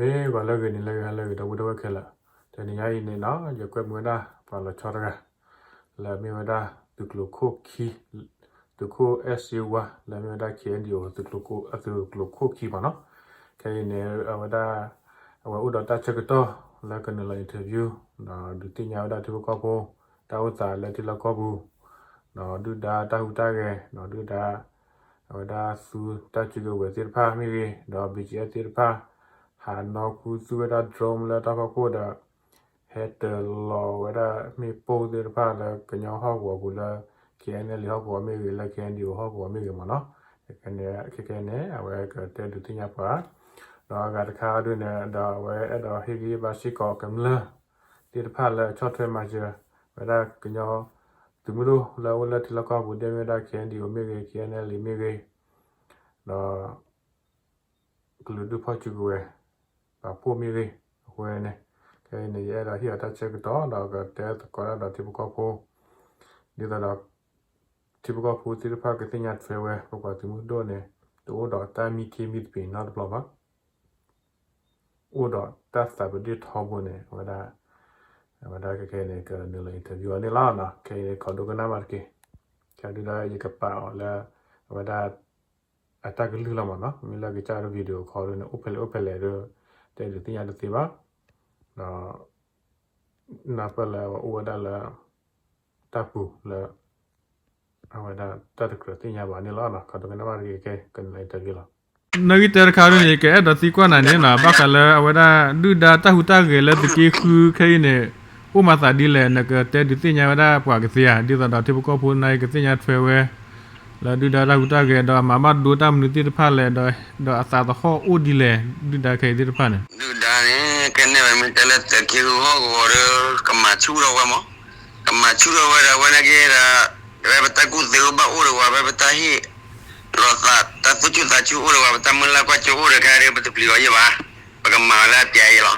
မ့ၢ်ဂီၤလၢအဂ့ၤ နံၤလၢအဂ့ၤ ဟါလၢအဂ့ၤ ဒီပုၢ်ဝဲၢ်ခဲလၢာ်, တနံၤညါအံၤန့ၣ်နီၤ ယကွဲမုာ်ဝဲဒၣ်ပှၤလီၤဆီတဂၤ လၢအမ့ၢ်ဝဲဒၣ် သုးကျိၤခိၣ်ခံ သုးခိၣ်အဲၣ်စ့ဝါ လၢအမ့ၢ်ဝဲဒၣ် K N D O သုးကျိၤခိၣ်ခံမ့ၢ်နီၤ. ခဲအံၤန့ၣ် အဝဲဒၣ် အဝဲအိၣ်ဒီးတၢ်ဆၢကတီၢ်လၢကနုာ်လီၤ interview ဒီးဒုးသ့ၣ်ညါဝဲဒၣ်ထံဖိကီၢ်ဖိ တၢ်အိၣ်သးလၢထံလီၢ်ကီၢ်ပူၤ ဒီးဒုၣ်ဒါတၢ်ဟူးတၢ်ဂဲၤ ဒီးဒုၣ်ဒါ အဝဲဒၣ်သူတၢ်စုကဝဲၤသ့ၣ်တဖၣ်မ့ၢ်ဂ့ၤ ဒီး B G F သ့ၣ်တဖၣ် ဟးနီၣ်ဃုသူဝဲဒၣ် drone လၢတၢ်ဖီခိၣ်ဒီး ဟဲတၢၤလီၤဝဲဒၣ်မ့ၣ်ပိၢ်သ့ၣ်တဖၣ်လၢကညီဟီၣ်ကဝီၤပူၤလၢ K N L A ဟီၣ်ကဝီၤမ့ၢ်ဂ့ၤ လၢ K N D O ဟီၣ်ကဝီၤမ့ၢ်ဂ့ၤမ့ၢ်နီၤ. ခဲခဲန့ၣ် အဝဲကတဲဒုးသ့ၣ်ညါပှၤ ဒီးအဂၤတခါဒုးန့ၣ် ဒီးအဝဲအဲၣ်ဒိးဟ့ၣ်ဂံၢ်ဟ့ၣ်ဘါစ့ၢ်ကီးကမျၢၢ်သ့ၣ်တဖၣ်လၢဆီၣ်ထွဲမၤစၢၤဝဲဒၣ်ကညီသုးမုၢ်ဒိၣ်လၢအအိၣ်လၢထံလီၢ်ကီၢ်ပူၤ ဒ်မ့ၢ်ဝဲဒၣ် K N D O မ့ၢ်ဂ့ၤ K N L A မ့ၢ်ဂ့ၤ ဒီး ကလုာ်ဒူၣ်ဖီၣ်စုကဝဲၤ ပာ်ဖှိၣ်မ့ၢ်ဂ့ၤ အဃိန့ၣ် ခဲအံၤန့ၣ် ယအဲၣ်ဒိးဟ့ၣ်အီၤတၢ်ဆၢကတီၢ် ဒီးကတဲသကိးတၢ်ဒီးထံဖိကီၢ်ဖိ ဒ်သိးဒီး ထံဖိကီၢ်ဖိသ့ၣ်တဖၣ်ကသ့ၣ်ညါထွဲဝဲ ပပှၤသုးမုၢ်ဒိၣ်န့ၣ် တအိၣ်ဒီးတၢ်မံခ့မံသပ့ၤနီတဘျီဘၣ် အိၣ်ဒီးတၢ်သးပဒ့ၣ်ထီဘိန့ၣ် အဝဲဒၣ် အဝဲဒၣ်ခဲခဲန့ၣ် ကနုာ်လီၤ interview အီၤန့ၣ်လီၤ. ခဲအံၤန့ၣ် ခီဒိကနၣ်မးတက့ၢ်. ခဲဒုဒီးယကပာ်အီၤလၢ အဝဲဒၣ် အတၢ်ကလုၢ်လီၤမ့ၢ်နီၤ မ့ၢ်လၢကစၢ်ဒၣ် video call ဒ်န့ၣ် အိၣ်ဖဲလဲၣ်အိၣ်ဖဲလဲၣ်ဒီး တဲဒုးသ့ၣ်ညါတသ့ဘၣ်. ဒီး နၢ်ပၢၢ်လၢအဝဲအိၣ်ဝဲဒၣ်လၢ တၢ်ပူၤလၢ အဝဲဒၣ်တၢ်တကြၢးသ့ၣ်ညါဘၣ်န့ၣ်လီၤ. ခီဒိကနၣ်မးတက့ၢ် ခဲကနုာ်လီၤ interview လီၤ. နဂံၢ်တဲတခါဒ်န့ၣ် ယကအဲၣ်ဒိးသံကွၢ်နၤန့ၣ်နီၤ ဘၣ်ဃးလၢအဝဲဒၣ်ဒုၣ်ဒါတၢ်ဟူးတၢ်ဂဲၤလၢသုးက့ဃုခဲအံၤန့ၣ် အိၣ်မၤသးဒ်လဲၣ် နကတဲဒုးသ့ၣ်ညါဝဲဒၣ်ပှၤကသ့ဧါ ဒ်သိးဒီးထံဖိကီၢ်ဖိန့ၣ် ကသ့ၣ်ညါထွဲဝဲ လၢဒုၣ်ဒါတၢ်ဟူးတၢ်ဂဲၤ ဒီးအမၤဘၣ်ဒိတၢ်မနုၤသ့ၣ်တဖၣ်လဲၣ် ဒီးအသးသဟီၣ်အိၣ်ဒ်လဲၣ် ဒုၣ်ဒါခဲအံၤသ့ၣ်တဖၣ်န့ၣ် ဒုၣ်ဒါန့ၣ် ကဲန့ၣ်ဝဲမ့ၢ်တဲလၢသုးက့ဃုဟီၣ်ကဝီၤဒီး ကမၤဆူၣ်ထီၣ်ဝဲမး ကမၤဆူၣ်ထီၣ်ဝဲဒီး အဝဲန့ၣ်က့ဒီး ဝဲပတၢ်ကူၣ်သ့အိၣ်ဘၣ်အိၣ်ဒီးဝဲ ဝဲပတၢ်ဟ့ၣ် လီၤသး တၢ်သူၣ်ဆူၣ်သးဆူၣ်အိၣ်ဒီးဝဲ ပတၢ်မုၢ်လၢ်ကွၢ်စိအိၣ်ဒီး ခဲအံၤဒီး ပတပျံၤအီၤယဲၢ်ဘၣ်. ပကမၤလၢအပျးယဲၢ်လီၤ.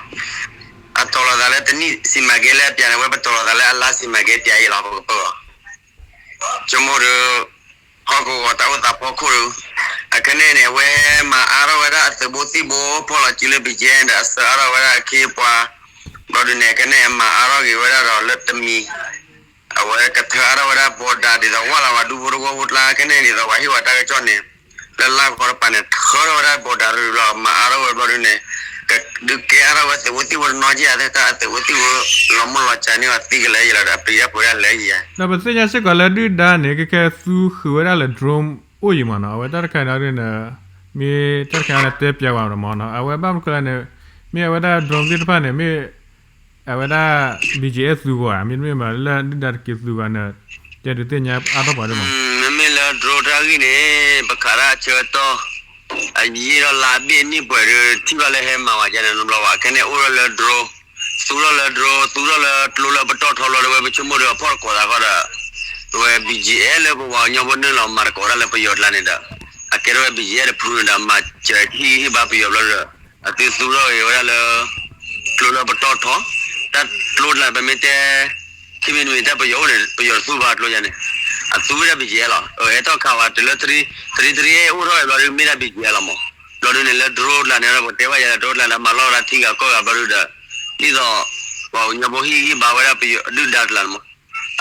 အတီၤလီၤသးလၢတနံၣ်စံးမၤကဲလၢအပျးန့ၣ် ဝဲပတီၤလီၤသးလၢအလါစံးမၤကဲပျးယဲၢ်လီၤ ပကပၢအီၤ ဆိကမိၣ်ဒီး ဟီၣ်ကဝီၤတၢ်အိၣ်သးဖီခိၣ်ဒီး အခဲန့ၣ်န့ၣ် အဝဲမၤအါထီၣ်ဝဲဒၣ်အသုးဘိသံၣ်ဘိ ဖီၣ်လီၤစုလၢ ဘံၣ်ကဲ ဒီးအဆှၢအါထီၣ်ဝဲဒၣ်အခ့အပှၤ ဘျီဒုန့ၣ် ခဲန့ၣ် အမၤအါထီၣ်က့ၤဝဲဒၣ်ဒီးလၢတမံၤ အဝဲကထၢအါထီၣ်ဝဲဒၣ် border ဒ်သိးဝၢ်လီၤဝဲဒူဖိတဝီဖိကျါ ခဲန့ၣ် ဒ်သိးပှၤဟ့ၣ်ဝဲတၢ်ကစီၣ်န့ၣ် လၢလါကီတပၤန့ၣ် ထၢထီၣ်ဝဲဒၣ် border ရူၤလီၤ မၤအါထီၣ်ဝဲဘျီဒုန့ၣ် ကဒုးကဲအါထီၣ်ဝဲသုးဘိသံၣ်ဘိတနီၤကဲ အသ့ၣ်တၢ်အသုးဘိသံၣ်ဘိ လီၤမုၢ်လီၤစၢ်န့ၢ်အီၤသံကလဲာ်ယဲၢ်လီၤဒီး အပျံၤတၢ်ပှဲၤဒၣ်လဲၣ်ယဲၢ် ဒီးပသ့ၣ်ညါစ့ၢ်ကီးလၢဒုၣ်ဒါန့ၣ် ခဲခဲသူဃုာ်ဝဲဒၣ်လၢ drone အိၣ်ယံၤမ့ၢ်နီၤ အဝဲတၢ်တခါန့ၣ်ဒ်န့ၣ် မ့ၢ်တၢ်တခါန့ၣ်တဲပျးဝဲမ့ၢ်နီၤ အဝဲဘၣ်မနုၤလဲၣ်န့ၣ် မ့ၢ်အဝဲဒၣ် drone သ့ၣ်တဖၣ်န့ၣ် မ့ၢ် အဝဲဒၣ် ဘံၣ်ကဲ သူဂီၤဧါ မ့တမ့ၢ်ဘၣ်လၢဒုၣ်ဒါတက့သူဂီၤန့ၣ် တဲဒုးသ့ၣ်ညါအါထီၣ်ပှၤဒ်မ့ၢ် မ့မ့ၢ်လၢ drone တၢ်ဂ့ၢ်န့ၣ် ပခးတၢ်အဆၢကတီၢ် အယံာ်ထီၣ်လါဘ့ၣ်နံၣ်ပှဲၤဒီး ထံၣ်ဘၣ်လၢဟဲမၤဝဲဒ်န့ၣ်နီတဘျီဘၣ် ခဲန့ၣ်အိၣ်ထီၣ်လၢ drone သူထီၣ်လၢ drone သူထီၣ်လၢကျိလၢပတီၢ်ထီဘျီဒီး ဝဲပဆိကမိၣ်ဒီးအဖီၣ်တကိးသးဃီဒီး ဝဲ ဘံၣ်ကဲ လၢပဝဲကညီဖိန့ၣ်လီၤ မၤတကိးတၢ်လၢပယီၤကျါန့ၣ်ဒီး အကဲထီၣ်ဝဲ ဘံၣ်ကဲ တဖုန့ၣ်ဒီး မၤစၢၤဟ့ၣ်ဂံၢ်ဟ့ၣ်ဘါပယီၤဘျီဒီး အသုသူထီၣ်ဂ့ၤဝဲဒၣ်လၢ ကျိလၢပတီၢ်ထီ တၢ်ကျိကျါ ပမ့ၢ်တဲ ခံမံၤတမံၤတၢ်ပယီၤအိၣ်န့ၣ် ပယီၤတသူဘၣ်ကျိယါန့ၣ် အသူဝဲဒၣ် ဘံၣ်ကဲ လီၤ ဟဲထီၣ်ခးဝဲတုၤလၢ three three three အိၣ်ထီၣ်ဝဲဘျီဒုး မ့ၢ်ဒၣ် ဘံၣ်ကဲ လီၤမး ဘျီဒုန့ၣ် လၢ drone ကျါန့ၣ်ဒီး ပတဲဘၣ်ယဲလၢ drone ကျါန့ၣ် မၤလီၢ်ဝဲဒၣ်ထံဂၤကီၢ်ဂၤဘျီဒုဒီး ဒ်သိး ပှၤကညီဖိဟ့ၣ်ဂံၢ်ဟ့ၣ်ဘါဝဲဒၣ်ပယီၤ ဒုၣ်ဒါကျါန့ၣ်မး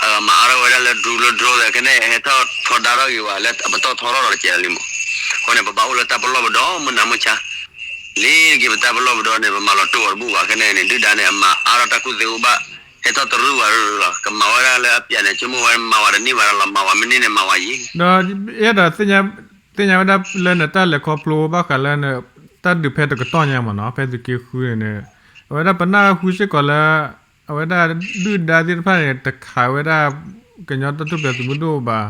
အမၤအါထီၣ်ဝဲဒၣ်လၢ drone လၢ drone သ့ၣ် ခဲန့ၣ် ဟဲထီၣ်ထီဒါထီၣ်ဂ့ၤဝဲလၢပတီၢ်ထီထီၣ်ဒီးတကဲလၢာ်လံမး အဃိန့ၣ် ပဘၣ်အိၣ်လၢတၢ်ပလီၢ်ပဒီမုၢ်နၤမုၢ်ဆါ လ့ၤတက့ၤပတၢ်ပလီၢ်ပဒီန့ၣ် ပမၤလီၤတိၢ်အီၤတဘူၣ်ဘၣ် ခဲန့ၣ်န့ၣ် ဒုၣ်ဒါန့ၣ် အမၤအါထီၣ်တၢ်ကူၣ်သ့အိၣ်ဘၣ် ဟဲထီၣ်တရူၢ်ဝဲလီၤ ကမၤဝဲဒၣ်လၢအပျးန့ၣ် ဆိကမိၣ်ဝဲမၤဝဲတန့ၢ်ဘၣ်ဒီးလီၤ မၤဝဲမ့ၢ်န့ၢ်န့ၣ်မၤဝဲယံၤ ဒီးအဲၣ်ဒိး သ့ၣ်ညါဝဲဒၣ်လၢနတၢ်လဲၤခီဖျိဘၣ်ဃးလၢ တၢ်ဒုးဖဲတကတီၢ်ညါမ့ၢ်နီၤ ဖဲသုးက့ဃုန့ၣ်န့ၣ် အဝဲဒၣ်ပနၢ်ဟူစ့ၢ်ကီးလၢ အဝဲဒၣ်ဒုၣ်ဒါသ့ၣ်တဖၣ်န့ၣ် တခးဝဲဒၣ် ကညီတၢ်ထူၣ်ဖျဲးသုးမုၢ်ဒိၣ်ဘၣ်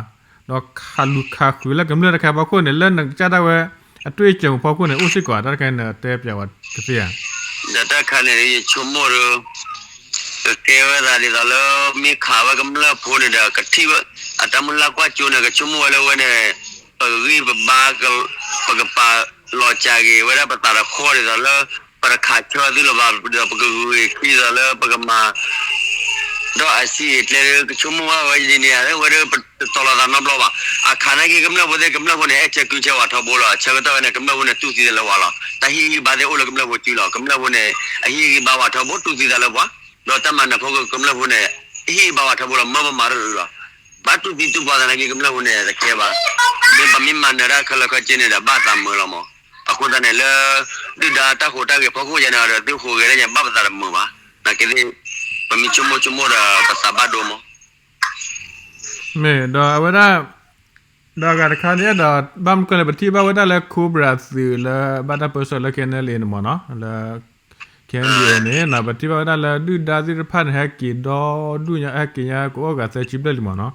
ဒီးခးလူၤခးဃုာ်လၢကမျၢၢ်တခါဖီခိၣ်န့ၣ် လၢနကစၢ်ဒၣ်ဝဲ အတွေ့အကြုံဖီခိၣ်န့ၣ် အိၣ်စ့ၢ်ကီးဧါ တၢ်တခါန့ၣ်တဲပျးဝဲကသ့ဧါ ဒီးတၢ်တခါန့ၣ် ယဆိကမိၣ်ဒီး ကကဲဝဲသးဒ်သိးလၢ မ့ၢ်ခးဝဲကမျၢၢ်ဖိန့ၣ်ဒီး ကထံၣ်ဝဲ အတၢ်မုၢ်လၢ်ကွၢ်စိန့ၣ် ကဆိကမိၣ်ဝဲလၢဝဲန့ၣ် ပဂံၢ်ပဘါ ပကပာ်လီၤစှၤက့ၤဝဲဒၣ်ပသးတဃီဒ်သိးလၢ ပတခးဆၢသုလၢၤဘၣ် ဒီးပကဂုာ်က့ၤခံဒ်သိးလၢပကမၤ ဒီးအစံးအကျဲကဆိကမိၣ်ဝဲဒ်န့ၣ် ဝဲဒၣ်ပတတီၤလိာ်သးနီတဘျီဘၣ်. အခါနာ်က့ကမျၢၢ်ဖိသ့ၣ် ကမျၢၢ်ဖိန့ၣ် အဲၣ်ဆၢကုဆၢဝဲထီဘိလီၤ. ဆၢကတီၢ်ဝဲန့ၣ် ကမျၢၢ်ဖိန့ၣ်တူၢ်သံသးလၢဝဲလီၤ. တၢ်ဟ့ၣ်ဂံၢ်ဘါသ့ၣ်အိၣ်လၢကမျၢၢ်ဖိစုလီၤ. ကမျၢၢ်ဖိန့ၣ် အဟ့ၣ်ဂံၢ်ဘါဝဲထီဘိ တူၢ်သံသးလၢပှၤ, ဒီးတၢ်မၤနၢၤဖိကမျၢၢ်ဖိန့ၣ် ဟ့ၣ်ဂံၢ်ဘါဝဲထီဘိလီၤ. မၢပမၤတရူးလီၤ. ဘၣ်တူၢ်သံတူၢ်ပှၤသနာ်က့ ကမျၢၢ်ဖိန့ၣ် တကဲဘၣ်. မ့ၢ်ပမ့ၢ်မၤနၢၤတၢ်ခဲလၢာ်ခဲဆ့န့ၣ်ဒီး ဘၣ်သးမုာ်လီၤမး. အဃိသတးန့ၣ်လၢ ဒုၣ်ဒါတၢ်ဟူးတၢ်ဂဲၤဖီခိၣ်ယါန့ၣ်ဒီး သုဟူးဂဲၤဒၣ်ညါ ဘၣ်ပသးတမုာ်ဘၣ်. နာ်က့သ့ၣ် ပမ့ၢ်ဆိကမိၣ်ဆိကမိၣ်ဒီး ပသးဘၣ်ဒိမး. မ့ၢ်ဒီးအဝဲဒၣ် ဒီးအဂၤတခါန့ၣ်အဲၣ်ဒိး ဘၣ်မနုၤလဲၣ် ပထံၣ်ဘၣ်ဝဲဒၣ်လၢ Cobra သုးလၢဘၣ်တၢ်ပၢဆှၢလၢ ခဲနလ့န့ၣ်မ့ၢ်နီၤ လၢ ခဲနလ့န့ၣ် ပထံၣ်ဘၣ်ဝဲဒၣ်လၢဒုၣ်ဒါသ့ၣ်တဖၣ်န့ၣ် ဟဲက့ၤဒီဒူၣ်ညါ ဟဲက့ၤညါကအိၣ်ဂၤသၢဆံဘျဲၣ်လံမ့ၢ်နီၤ.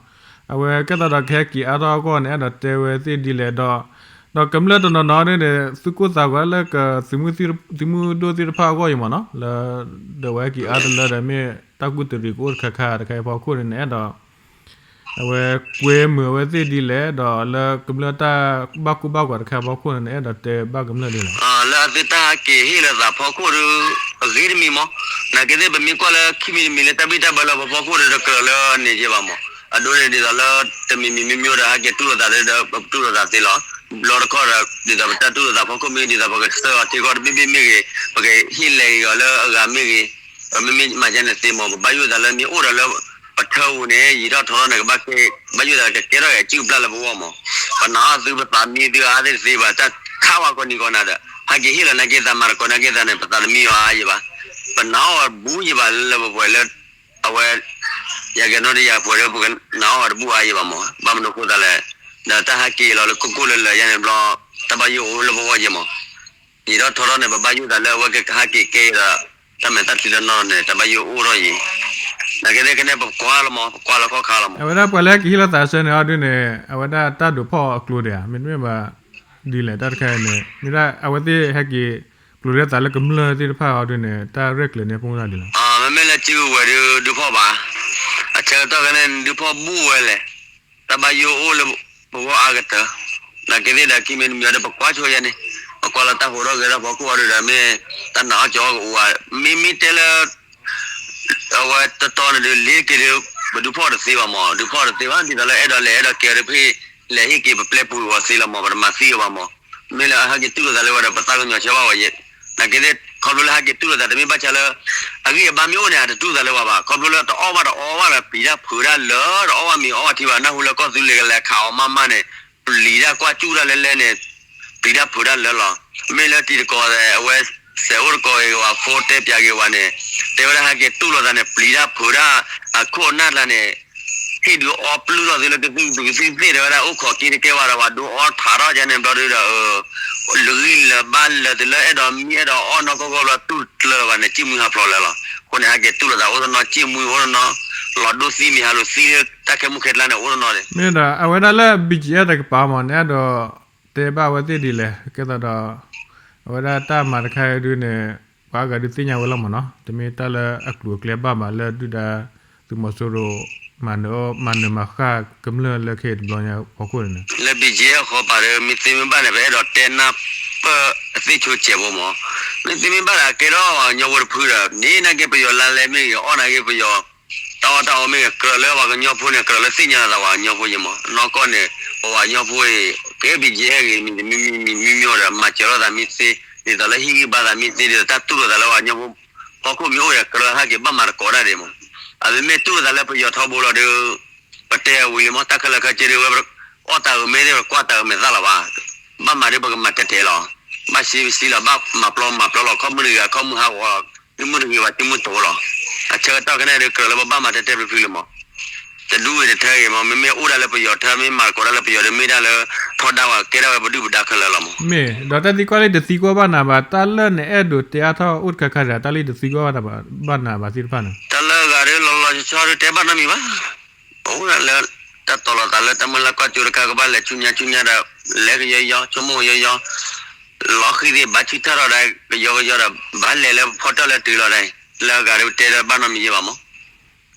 အဝဲကဲသးဒီးကဟဲက့ၤအါထီၣ်အဂီၢ်န့ၣ် အဲၣ်ဒိးတဲဝဲသ့ၣ်ဒ်လဲၣ်ဒီး ဒီးကမျၢၢ်တနီၤနီၤန့ၣ် သုးခိၣ်သးဂီၤလၢက သုးမုၢ်ဒိၣ်သ့ၣ်တဖၣ်အဂီၢ်အံၤမ့ၢ်နီၤ လၢ ဒီးဝဲဟဲက့ၤအါတလၢဒီး မ့ၢ်တၢ်ကူၣ်တရံးကအိၣ်တခါခါတခါအံၤအဖီခိၣ်န့ၣ် နအဲၣ်ဒိး အဝဲကွဲမုာ်အဝဲသ့ၣ်ဒ်လဲၣ် ဒီးလၢကမျၢၢ်တၢ်ဘၣ်ကူဘၣ်ဂာ်တခါအဖီခိၣ်န့ၣ် နအဲၣ်ဒိးတဲဘၣ်ကမျၢၢ်ဒ်လဲၣ်. လၢအသုတၢ်ဟဲက့ၤဟ့ၣ်လိာ်သးဖီခိၣ်ဒီး အဂ့ၢ်တမံၤမး, နာ်က့သ့ၣ် ပမ့ၢ်ကွၢ်လၢခံမံၤတမံၤလၢတၢ်ဘံၣ်တၢ်ဘၢလၢပဖီခိၣ်ဒီး တကြၢးလၢန့ၣ်ယဲဘၣ်မး, အဒိန့ၣ်ဒ်သိးလၢ တမံၤမံၤမ့ၢ်မ့ၢ်ဒီး ဟဲက့ၤတူၢ်လိာ်သးဒီး ပတူၢ်လိာ်သးသ့လီၤ. ဘျီတခီဒီး ဒ်သိးပတၢ်တူၢ်လိာ်သးဖီခိၣ်မ့ၢ်ဂ့ၤ ဒ်သိးပကဆှၢအီၤထံကီၢ်တဘ့ၣ်ဘ့ၣ်မ့ၢ်ဂ့ၤ ပကဟ့ၣ်လဲၤဂ့ၤအီၤလၢအဂၤမ့ၢ်ဂ့ၤ, ပမ့မ့ၢ်မၤဒ်န့ၣ်သ့မး ပဘၣ်ယိၣ်သးလၢမ့ၢ်အိၣ်ဒီးလၢ ပထၢပူၤန့ၣ် ယံာ်ထီၣ်ထီထီၣ်န့ၣ် ကဘၣ်ကဲ ဘၣ်ယိၣ်သးကကဲထီၣ်က့ၤအစုၣ်အပျၢ်လၢပဂီၢ်မး, ပနာ်အီၤသုပသးမံသုအါသ့ၣ်တသ့ဘၣ် တၢ်ခးဝဲကိးနံၤကိးနၤဒီး ဟဲက့ၤဟ့ၣ်လီၤနာ်က့သးမၤသကိးနာ်က့သးန့ၣ် ပသးတမံအီၤအါယဲဘၣ်, ပနာ်အီၤတဘူၣ်ယဲဘၣ်လၢပပှဲၤလၢ အဝဲ ယကဲနီၢ်တယၤပှဲၤဒီး ပကနာ်အီၤတဘူၣ်အါယဲဘၣ်မး, ဘၣ်မနုၤအဃိသးလဲၣ်, ဒီးတၢ်ဟဲက့ၤလီၤလၢခိၣ်ခိၣ်လၢလၢာ်ယါန့ၣ်ဘျီ တၢ်ဘၣ်ယိၣ်အိၣ်လၢပဂီၢ်ယဲမး, ယံာ်ထီၣ်ထီထီၣ်န့ၣ် ပဘၣ်ယိၣ်သးလၢအဝဲကဟဲက့ၤကဲဒီး တၢ်မဲာ်တၢ်ချံတနီၤန့ၣ် တၢ်ဘၣ်ယိၣ်အိၣ်ထီၣ်ယံၤ, နာ်က့သ့ၣ်ကန့ၣ် ပကွၢ်လီၤမး ပကွၢ်လီၤခီၣ်ခါလီၤမး. အဝဲဒၣ်ပှၤလၢဟဲက့ၤဟ့ၣ်လီၤသးဆၢန့ၣ်အီၤဒုန့ၣ် အဝဲဒၣ်တၢ်ဒိးဖီၣ်အကျိၤဒံးဧါ မ့တမ့ၢ်ဘၣ် ဒ်လဲၣ်တၢ်တခါအံၤန့ၣ် မ့ၢ်ဒၣ်အဝဲသ့ၣ်ဟဲက့ၤကျိၤလၢသးလၢကမျၢၢ်သ့ၣ်တဖၣ်အီၤဒုန့ၣ် တၢ်ရဲၣ်ကျဲၤန့ၣ် ပမ့ၢ်ဒၣ်ဒ်လဲၣ်. မ့မ့ၢ်လၢစုကဝဲၤဒုးဒုးဖီၣ်ဘၣ်, အဆၢကတီၢ်ခဲန့ၣ် ဒုးဖီၣ်ဘူၣ်ဝဲလဲၣ်, တၢ်ဘၣ်ယိၣ်အိၣ်လၢပဂီၢ်အါကတၢၢ်, နာ်က့သ့ၣ်ဒီးခံမံၤတမံၤအီၤဒီး ပကွၢ်ဆိယဲန့ၣ်, ပကွၢ်လၢတၢ်ဟူးထီၣ်ဂဲၤထီၣ်ဖီခိၣ်အီၤဒုဒီး မ့ၢ်တၢ်နာ်အီၣ်ကီအီၣ်ကအိၣ်ဧါ, မ့မ့ၢ်တဲလၢ အဝဲတတီၤန့ၣ်ဒုး လ့ၤတက့ၤဒီး ပဒုးဖီၣ်တသ့ဘၣ်မး, ဒုးဖီၣ်တသ့ဘၣ် ဒ်သိးလၢအဲၣ်ဒိးလဲၤအဲၣ်ဒိးကဲဒီးဖဲ လဲၤဟ့ၣ်က့ၤပပျဲပူၤအဂီၢ်သ့လီၤမး, ပတမၤသံအီၤဘၣ်မး, မ့ၢ်လၢအဟဲက့ၤတူၢ်လိာ်သးလၢဝဲဒီး ပသးကညီၤဆၢဘၣ်ဝဲယဲ, နာ်က့သ့ၣ် ခီဖျိလၢဟဲက့ၤတူၢ်လိာ်သးတမ့ၢ်ဘၣ်ဆၣ်လၢ အဂံၢ်အဘါမ့ၢ်အိၣ်န့ၣ် အတတူၢ်သးလၢၤဘၣ်, ခီဖျိလၢတအီၣ်ဘၣ်တအီဘၣ်ဒီး ပျံၤတၢ်ဖုးတၢ်လၢာ် တအီၣ်ဘၣ်မ့ၤအီဘၣ်ထံဘၣ် နၢ်ဟူလၢကီၢ်သူလ့ၤကလဲၤခးအီၤမးမးန့ၣ် ပျံၤတၢ်ကွၢ်စူၣ်တၢ်လဲၤလဲၤန့ၣ် ပျံၤတၢ်ဖုးတၢ်လၢာ်လီၤ. မ့ၢ်လၢတံၤသကိး အဝဲစဲးအိၣ်သကိးဂ့ၤဝဲ ဖိတဲပၠးဂ့ၤဝဲန့ၣ် တဲဝဲဒၣ်ဟဲက့ၤတူၢ်လိာ်သးန့ၣ် ပျံၤတၢ်ဖုးတၢ် အခိၣ်အနၢ်တၢ်န့ၣ် ဟ့ၣ်ဒုးအီပျုၢ်ထီၣ်သုလၢကသုၣ်ကသုၣ်ကသ့ၣ်တဲဝဲဒၣ် အိၣ်ခိးက့တကဲဝဲဒီး ပှၤဒုးအီထးထီၣ်ယါန့ၣ်ဘျီဒုဒီး လၢဂံၢ်လၢဘါလၢာ်တလၢအဲၣ်ဒိးမံအဲၣ်ဒိးအီၣ်နီၢ်ကီၢ်ကီၢ်ဘျီ တူၢ်ကျၢၤဘၣ်န့ၣ် စံၣ်မှံဟးဖျိးလၢာ်လီၤ. အဃိန့ၣ် ဟဲက့ၤတူၢ်လိာ်သးအိၣ်တနီၤ စံၣ်မှံအိၣ်တနီၤ လီၤဒိၣ်သံမ့ၢ်ဟးလိာ်သံလၢတၢ်ခဲမုၢ်ခဲကျါန့ၣ် အိၣ်တနီၤန့ၣ် မ့ၢ်ဒီး အဝဲဒၣ်လၢ ဘံၣ်ကၠံၣ်အဲၣ် တကပၤမးန့ၣ် အဲၣ်ဒိးတဲဘၣ်အဝဲသ့ၣ်ဒ်လဲၣ် ကဲသးဒီး အဝဲဒၣ်တၢ်မၤတခါအံၤဒုန့ၣ် ပှၤအါဂၤဒုးသ့ၣ်ညါဝဲလီၤမးနီၤ တမ့ၢ်တၢ်လၢအကျိၤအကျဲဘၣ်မးလၢဒုၣ်ဒါ သုးမီၤစိရိၤ မၤနၢၤမၤဃၣ်ကမျၢၢ်လၢခဲအံၤတဘျီညါဖီခိၣ်န့ၣ် လၢ ဘံၣ်ကၠံၣ်အဲၣ် ဃီပၤဒီး မ့ၢ်သ့မ့ၢ်ဘၣ်န့ၣ် ပအဲၣ်ဒိးတဲနၢ်ပၢၢ်အသ့ၣ်ဆိကဲးဖိမး, မ့ၢ်သ့မ့ၢ်ဘၣ်ဒီး အကဲထီၣ်ပှၤကညီဖိတဖုဒီး န့ၢ်နာ်က့ပယီၤလါလဲမ့ၢ်ဂ့ၤ အီၣ်နာ်က့ပယီၤ တၢ်အီၣ်တၢ်အီမ့ၢ်ဂ့ၤ ကြၢးလၢပှၤကညီဖိန့ၣ် ကြၢးလၢသ့ၣ်ညါလီၤသးပှၤကညီဖိယဲမး, နီၢ်ကီၢ်န့ၣ် ပှၤကညီဖိအံၤ ကဲ ဘံၣ်ကၠံၣ်အဲၣ် ဂ့ၤ မံၤတမံၤမံၤမံၤမံၤမံၤဒီး မၤစၢၤထီၣ်သးမ့ၢ်သ့, ဒ်သိးလၢဟ့ၣ်ဂံၢ်ဘါသးမ့ၢ်သ့ ဒ်သိးတၢ်တူၢ်လိာ်သးလၢပှၤကညီဖိ ဖီခိၣ်မ့ၢ်အိၣ်ဒီး ကြၢးဟဲက့ၤဘၣ်မၤသကိးတၢ်ဒံးမး, အမ့မ့ၢ်တူၢ်လိာ်သးလၢပယီၤထီဘိလီၤဒီး ပတဲဝံၤလံမး တၢ်ခဲလၢာ်ခဲဆ့ဒီး ဝဲအီၣ်တၢ်အုးမ့ၢ်သ့ ပကွၢ်တၢ်အုးမဲာ်သၣ်လီၤဘၣ်, ဘၣ်မၤဒီးပကမၤတဲာ်တဲာ်လီၤ, ဘၣ်စံးပစံးလီၤ ဘၣ်မၤပျီမၤပျီလီၤ ခီမုၢ်တဂ့ၤ ခီမုၢ်ဟးဂီၤလီၤ မုၢ်တဂ့ၤ ပှၤစုမုၢ်တိၤလီၤ, အဆၢကတီၢ်ခဲန့ၣ်ဒီး ကြၢးလၢပဘၣ်မၤတဲာ်တဲာ်ဖျုးဖျုးလံမး, တဒူဝံၤတထၢဂ့ၤမး မ့မ့ၢ်အိၣ်ဒၣ်လၢပယီၤထၢ မ့ၢ်မၤသကိးတၢ်လၢပယီၤဒီး မ့ၢ်ဒၣ်လၢ ထီဒါဝဲ ကဲဒၣ်ဝဲပဒုၣ်ပဒါခဲလၢာ်လီၤမး, မ့ၢ်ဒီးတၢ်သံကွၢ်လၢတသံကွၢ်ဘၣ်နၤဘၣ် တၢ်လၢနအဲၣ်ဒိးတဲအါထီၣ်အိၣ်တခါခါဒီး တၢ်လၢတသံကွၢ်ဘၣ်နၤဘၣ်သ့ၣ်တဖၣ်န့ၣ် တၢ်လၢအဂၤဒီး လီၤလီၤဆီဆီဒီး တဲဘၣ်နီတမံၤဘၣ်, အိၣ်ဒၣ်လၢ တၢ်တီၤလိာ်သးလၢတၢ်မုၢ်လၢ်ကွၢ်စိတခါ ကဘၣ်လဲၤဆူညါဆူညါဒီး လဲၤကယီယီ ဆိကမိၣ်ကယီယီ, လီၤဃံသ့ၣ်ဘၣ်ဆူၣ်ထီၣ်ဒီး ကယီကယီဒီး ဘၣ်လဲၤလၢဖီတၢၣ်လၢတုၤလီၤဒီး လၢအဂၤဒီးတဲဒီးဘၣ်နီတမံၤယဲဘၣ်မး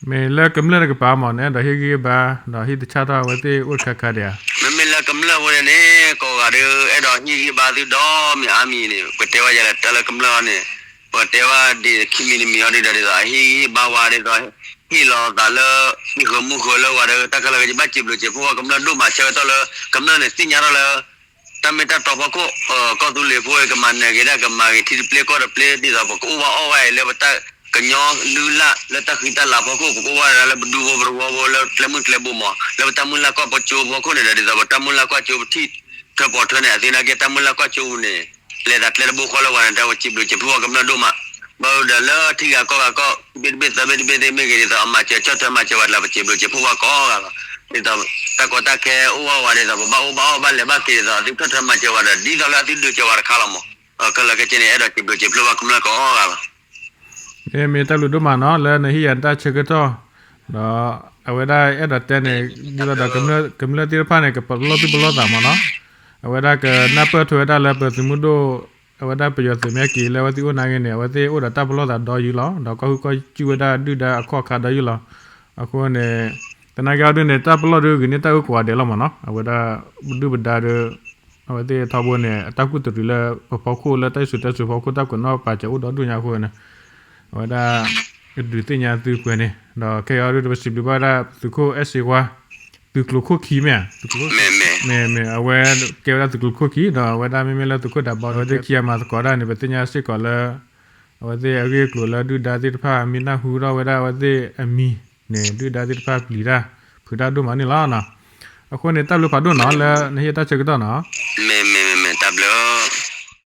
မ့ၢ်လၢကမျၢၢ်တကပၤမးန့ၣ် အဲၣ်ဒိးဟ့ၣ်ဂံၢ်ဟ့ၣ်ဘါ ဒီးဟ့ၣ်သဆၣ်ထီၣ်အဝဲသ့ၣ်အိၣ်တခါခါဒံးဧါ, မ့မ့ၢ်လၢကမျၢၢ်ဖိန့ၣ်န့ၣ် ကိးဂၤဒီး အဲၣ်ဒိးဟ့ၣ်ဂံၢ်ဟ့ၣ်ဘါသုဒီးမ့ၢ်အါမံၤန့ၣ် ပတဲဝဲယဲလၢတၢ်လၢကမျၢၢ်အီၤန့ၣ် ပတဲဝဲဒ်ခံမံၤတမံၤအီၤဒ်ဒီး ဒ်သိးအဟ့ၣ်ဂံၢ်ဟ့ၣ်ဘါဝဲဒ်သိး ဟ့ၣ်လီၤသးလၢ ဟံၣ်ဃၢၤမူဃၢၤလၢဝဲဒီး တၢ်ခဲလၢာ်ခဲဆ့ ဘၣ်စံးဘျုးစံးဖှိၣ်ဝဲကမျၢၢ်ဒိၣ်မး ဆၢကတီၢ်လၢ ကမျၢၢ်န့ၣ်သ့ၣ်ညါထီၣ်လၢ တၢ်မ့ၢ်တၢ်တီဖီခိၣ် ကီၢ်သူလ့ၤဖိ ကမၤနၢၤက့ၤဒၣ်ကမၤဂ့ၤ ထံတပျ့ၤကီၢ်တပျ့ၤ ဒ်သိးပကအိၣ်ဘၣ်အီၣ်ဘၣ်အံၤလၢပတၢ်ကညီလုၢ်လၢ် လၢတၢ်ဃံတၢ်လၤဖီခိၣ် ပကအိၣ်ဘၣ်ဒၣ်လၢပဒူဖိပတဝီဖိလၢကျဲမုၢ်ကျဲဘိမး လၢပတၢ်မုၢ်လၢ်ကွၢ်ပကၠိဖီခိၣ်န့ၣ်ဒီး ဒ်သိးပတၢ်မုၢ်လၢ်ကွၢ်ကၠိပထံၣ်ထၢပီၤထၢန့ၣ် အသ့နာ်က့ တၢ်မုၢ်လၢ်ကွၢ်ကၠိပူၤန့ၣ် လဲၤသးကျဲတဘိဃီလၢပှၤန့ၣ် တၢ်ဝဲစံးဘျုးစံးဖှိၣ်ဝဲကမျၢၢ်ဒိၣ်မး ဘၣ်ဝဲဒီးလၢထံဂၤကီၢ်ဂၤကီၢ် ဘ့ၣ်တဘ့ၣ်သၢဘ့ၣ်တဘ့ၣ်သ့ၣ်မ့ၢ်ဂ့ၤ ဒ်သိးအမၤစၢၤဆီၣ်ထွဲမၤစၢၤဝဲဒၣ် ပစံးဘျုးစံးဖှိၣ်ဝဲကိးဂၤလီၤ. ဒ်သိးတၢ်ကီတၢ်ခဲအိၣ်ဝဲဒ်သိး ပဘၣ်အိၣ်ဘၣ်အီၣ်ဘၣ်လဲၤဘၣ်က့ၤဒ်သိး အသုဆီၣ်ထွဲမၤစၢၤဝဲဒီး ဒ်သိးလၢအသုဒုးစၢၤဝဲတခါလီၤမး. ခဲလၢာ်ခဲဆ့န့ၣ် အဲၣ်ဒိးစံးဘျုးစံးဖှိၣ်ဝဲကမျၢၢ်ကိးဂၤလီၤ. မ့ၢ်မ့ၢ်တၢ်ဘျုးဒိၣ်မးနီၤ လၢနဟ့ၣ်ယၤတၢ်ဆၢကတီၢ် ဒီးအဝဲဒၣ်အဲၣ်ဒိးတဲန့ၣ် ဒ်သိးဒီး ကမျၢၢ်သ့ၣ်တဖၣ်န့ၣ် ကပလီၢ်သူၣ်ပလီၢ်သးမးနီၤ အဝဲဒၣ်ကနၢ်ပၢၢ်ထွဲဝဲဒၣ်လၢပသုးမုၢ်ဒိၣ် အဝဲဒၣ်ပယီၤသုးမ့ၢ်က့ၤလၢအဝဲသ့ၣ်အိၣ်နာ်က့န့ၣ် အဝဲသ့ၣ်အိၣ်ဒီးတၢ်ပလီၢ်သးဒီယုာ်လီၤ. ဒီးကီၢ်ဟူးကီၢ်စုၣ်ဝဲဒၣ်ဒုၣ်ဒါအခီၣ်ခါဒီယုာ်လီၤ. အဃိန့ၣ် သနာ်က့အီၤဒုန့ၣ် တၢ်ပလီၢ်ဒုဂ့ၤန့ၢ်တၢ်အုၣ်ကဝီၤဒဲးလီၤမးနီၤ အဝဲဒၣ်ပဒုၣ်ပဒါဒီး အဝဲသ့ၣ်ထီဘိန့ၣ် အတၢ်ကူၣ်တရံးလၢပဖီခိၣ်လၢတၢ်စံၣ်စိၤတဲစိၤဖီခိၣ် တၢ်ကွဲးနီၣ်ပာ်စၢၤအိၣ်ဒီဒူၣ်ညါအဃိန့ၣ် အဝဲဒၣ် ကဒုးသ့ၣ်ညါသုပှဲၤန့ၣ် ဒီးခဲအံၤအီၤဒု ပစံးဘျုးဘၣ်ဝဲဒၣ်သုးခိၣ်အဲၣ်စ့ဝါ သုးကျိၤခိၣ်ခံမ့ၢ်ဧါ မ့ၢ်မ့ၢ် အဝဲကဲဝဲဒၣ်သုးကျိၤခိၣ်ခံ ဒီးအဝဲဒၣ်မ့မ့ၢ်လၢသုးခိၣ်ဒးဘီ အဝဲသ့ၣ်ခံဂၤမၤသကိးတၢ်န့ၣ် ပသ့ၣ်ညါစ့ၢ်ကီးလၢ အဝဲသ့ၣ်အဂ့ၢ်အကျိၤလၢဒုၣ်ဒါသ့ၣ်တဖၣ် မ့ၢ်နၢ်ဟူထီၣ်ဝဲဒၣ်အဝဲသ့ၣ်အမံၤန့ၣ် ဒုၣ်ဒါသ့ၣ်တဖၣ်ပျံၤတၢ် ဖုးတၢ်ဒိၣ်မးန့ၣ်လီၤ. အဃိန့ၣ် တၢ်ဘျုးဖးဒိၣ်နီၤ လၢနဟ့ၣ်တၢ်ဆၢကတီၢ်နီၤ